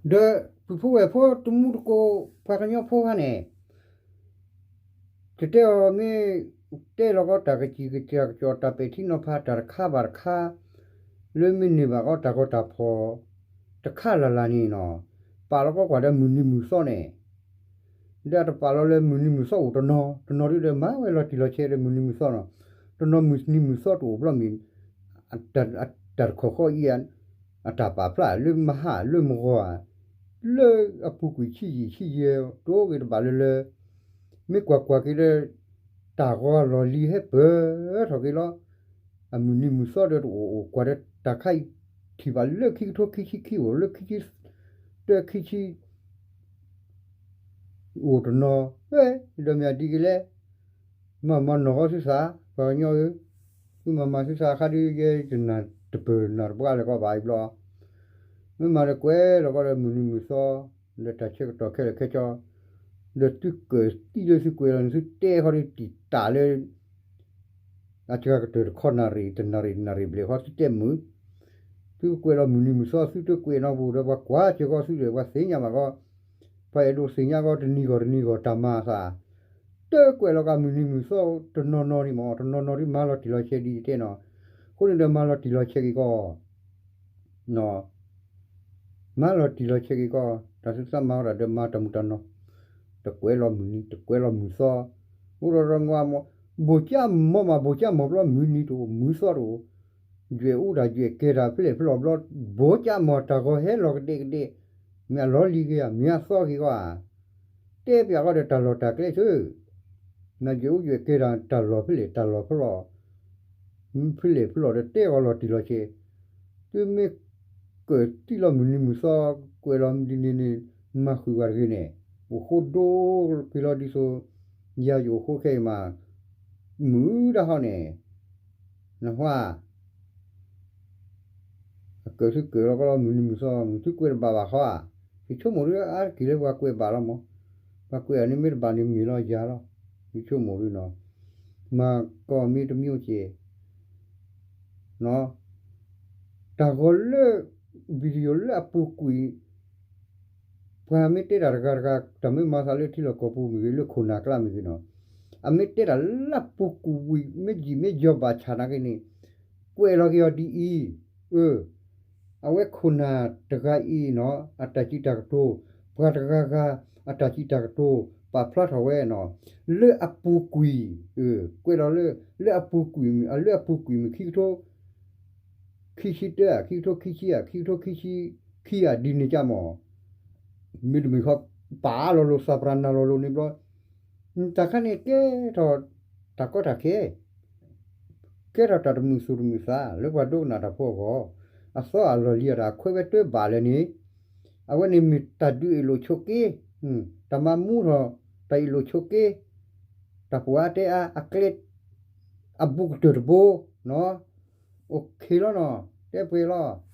ဒီးပုၢ်ဖိဝဲၢ်ဖိတမူတကိး ပှၤကညီဖိခါန့ၣ် ကတဲအီၤမ့ၢ် တဲလီၤကီးတၢ်ကစံၣ်ကစၢ်ကစီၣ် တၢ်ပဲာ်ထံနီၤဖး တၢ်တခါဘၣ်တခါ လၢမ့ၢ်န့ၢ်ဘၣ်ကီးတၢ်ဂီၤတၢ်ဖီၣ် တခါလၢ်လၢ်န့ၣ်နီၤ ပာ်လီၤကီးကွၢ်ဒီးမုၢ်နံၤမုၢ်သီန့ၣ် ဒီးတပာ်လီၤလၢမုၢ်နံၤမုၢ်သီအိၣ်တနီၤ တနီၤဒုဒီးမၤဝဲလီၤတံၢ်လီၤဆဲးဒီးမုၢ်နံၤမုၢ်သီနီၤ တနီၤမုၢ်နံၤမုၢ်သီတအိၣ်ဘျီမ့ၢ် တၢ်တခီၣ်ဃီအံၤ အတၢ်ပာ်ဖျါလၢမဟါလၢမဂီၤဧါ လၢအပူၤကွံာ်ဆံးယံာ်ဆံးယဲၢ် တအိၣ်ဂ့ၤတဘၣ်လၢလၢ မ့ၢ်ကွၢ်ကွၢ်က့ၤဒီး တၢ်ဂီၤလီၢ်လံၤဟဲပၢၢ်ထီၣ်က့ၤလီၤ. အမုၢ်နံၤမုၢ်သီဒီးတအိၣ်အိၣ်ကွၢ်ဒီးတၢ်ခါအံၤ ထံၣ်ဘၣ်လၢခံကထိခံဆံခံအိၣ် လၢခံဆံတၢခံဆံ အိၣ်တနီၤ ဒီးမ့ၢ်အဒ်က့ၤလဲၣ် မၤမၤနီၢ်ဂီၤသုသး ပှၤကညီဧၢ, သုမၤမၤသုသးအခါဒုး ယဲတနၢ်တပၢၢ်နၢ်တပှၢ်လၢကီးဘၣ်အံၤဘျီ, မ့ၢ်မၤဒီးကွဲးလီၤကီးဒီးမုၢ်နံၤမုၢ်သီ, ဒီးတၢ်ဆၢကတီၢ်ခဲလၢာ်ခဲဆ့, ဒီးသုကၢၢ်သံလၢသုကွဲးလီၤန့ၣ် သုတဲဃီဒီးတံာ်တာ်လၢ အစှၤကတၢၢ်တခီနၣ်ရံၣ် တနၣ်ရံၣ် တနၣ်ရံၣ်ဘျဲၣ်ဃီသုတဲမုာ်, သုကွဲးလီၤမုၢ်နံၤမုၢ်သီ သုတကွဲးနီတပူၤဒီး ပှၤကွၢ်စၢၤကီးသုဒီး ပှၤသ့ၣ်ညါဘၣ်ကီး, ပှၤအဲၣ်ဒိးသ့ၣ်ညါကီး တနံၤဂီၢ်တနံၤဂီၢ်တၢ်မၤအသး, တကွဲးလီၤကီးမုၢ်နံၤမုၢ်သီ တနီၤနီၤဒံးမး တနီၤနီၤဒံးမၤလီၤတံၢ်လီၤဆဲးဒ်ယတဲနီၤ, အဃိန့ၣ်ဒီးမၤလီၤတံၢ်လီၤဆဲးက့ၤကီး မၤလီၤတံၢ်လီၤဆဲးက့ၤကီး, တၢ်သုသးမၤဝဲဒၣ်ဒီးမၤတၢ်မုာ်တၢ်နီၤ, တကွဲးလီၤမုၢ်နံၤ တကွဲးလီၤမုၢ်သီ, အိၣ်ဒီးဒီးငါမ့ၢ် ဘိၣ်ကၠၣ်မီၤမး ဘိၣ်ကၠၣ်မီၤဘျီ မုၢ်နံၤတအိၣ်မုၢ်သီတအိၣ်, ယွဲၣ်အူတၢ်ယွဲၣ်ကဲတၢ်ဖဲလဲၣ်ဖဲလဲၣ်ဘျီ, ဘိၣ်ကၠၣ်မီၤတၢ်ဂီၤဟဲလီၤကဒဲကဒဲ, မ့ၢ်အလီၤလံၤက့ၤဧါ မ့ၢ်အသီက့ၤကီးဧါ, တဲပၠးကီးဒီးတၢ်လီၢ်တၢ်ကျဲဆၢ နယွဲၣ်အူယွဲၣ်ကဲတၢ် တၢ်လီၢ်ဖဲလဲၣ် တၢ်လီၢ်ဖဲလဲၣ်, ဖဲလဲၣ်ဖဲလဲၣ်ဒီးတဲအီၤလီၤတံၢ်လီၤဆဲး, သုမ့ၢ်ကၢၢ်သံလီၤမုၢ်နံၤမုၢ်သီ ကွဲးလီၤဒ်န့ၣ်န့ၣ် မၤဃုာ်ပှၤတဂ့ၤန့ၣ်, အိၣ်ဃိဒိက့ၤလီၤဒ်သိး ယၤယအိၣ်ဃိခဲအံၤမး မုာ်ဒၣ်ဟီန့ၣ်, နဟါ အကၢၢ်သုကၢၢ်လီၤကီးလီၤမုၢ်နံၤမုၢ်သီ မုၢ်သုကွဲးတဘၣ်ဘၣ်ဃီဧါ, ယဆိကမိၣ်ဒ်အါတက့ၢ်လၢပှၤကွဲးဘၣ်လီၤမး, ပှၤကွဲးအန့ၣ်မ့ၢ်တဘၣ်န့ၣ်မ့ၢ်လီၤယၤလီၤ, ယဆိကမိၣ်ဒ်နီၤ, မၤကီၢ်မ့ၢ်တမံၤအိၣ်က့ၤ တၢ်ဂီၤလၢ video လၢအပူၤကွံာ် ပှၤမ့ၢ်တဲတၢ်တဂၤတဂၤ တၢ်မ့ၢ်မၤသးလၢထံလီၢ်ကီၢ်ပူၤမ့ၢ်ဂ့ၤ လၢခိၣ်နၢ်ကျါမ့ၢ်ဂ့ၤနီၤ, အမ့ၢ်တဲတၢ်လၢအပူၤကွံာ် မ့ၢ်ယံာ်မ့ၢ်ယီၤဘၣ်ဆၣ်နာ်က့န့ၣ် ကွဲးလီၤက့ၤအီၤဒ်အံၤ, အဝဲခိၣ်နၢ်တဂၤအံၤနီၤ အတၢ်စံးတၢ်ကတိၤ, ပှၤတဂၤဂၤ အတၢ်စံးတၢ်ကတိၤ ပာ်ဖျါထီၣ်ဝဲနီၤ, လၢအပူၤကွံာ်, ကွဲးလီၤလၢ လၢအပူၤကွံာ်မ့ၢ် လၢအပူၤကွံာ်မ့ၢ်ခံကထိ ခံဆံတၢဧါ ခံကထိခံဆံဧါ ခံကထိခံဆံခံဧါ ဒ်န့ၣ်ကမီၤ, မ့တမ့ၢ်ဃီ ပာ်လီၤလိာ်သးပြၢနၢ်လီၤလိာ်န့ၣ်ဘျီ, တၢ်ခါန့ၣ်ကဲထီၣ်တၢ်ကီတၢ်ခဲ ကဲထီၣ်တၢ်တမုာ်သူၣ်တမုာ်သး လၢပှၤဒိကနၣ်တၢ်ဖိအဂီၢ်, အသီအလီၢ်လံၤအတၢ်ခွဲးဝဲတၢဘၣ်လဲၣ်န့ၣ်, အဝဲန့ၣ်မ့ၢ်တၢ်ဒုးအ့ၣ်လိာ်ဆိးက့, တၢ်မၤမူထီၣ် တၢ်အ့ၣ်လိာ်ဆိးက့, တၢ်ပှၤတဲအါအကျဲ အဘူးကတၢၢ်တဘိ, အိၣ်ခ့လီၤနီၤ တဲပှဲၤလီၤ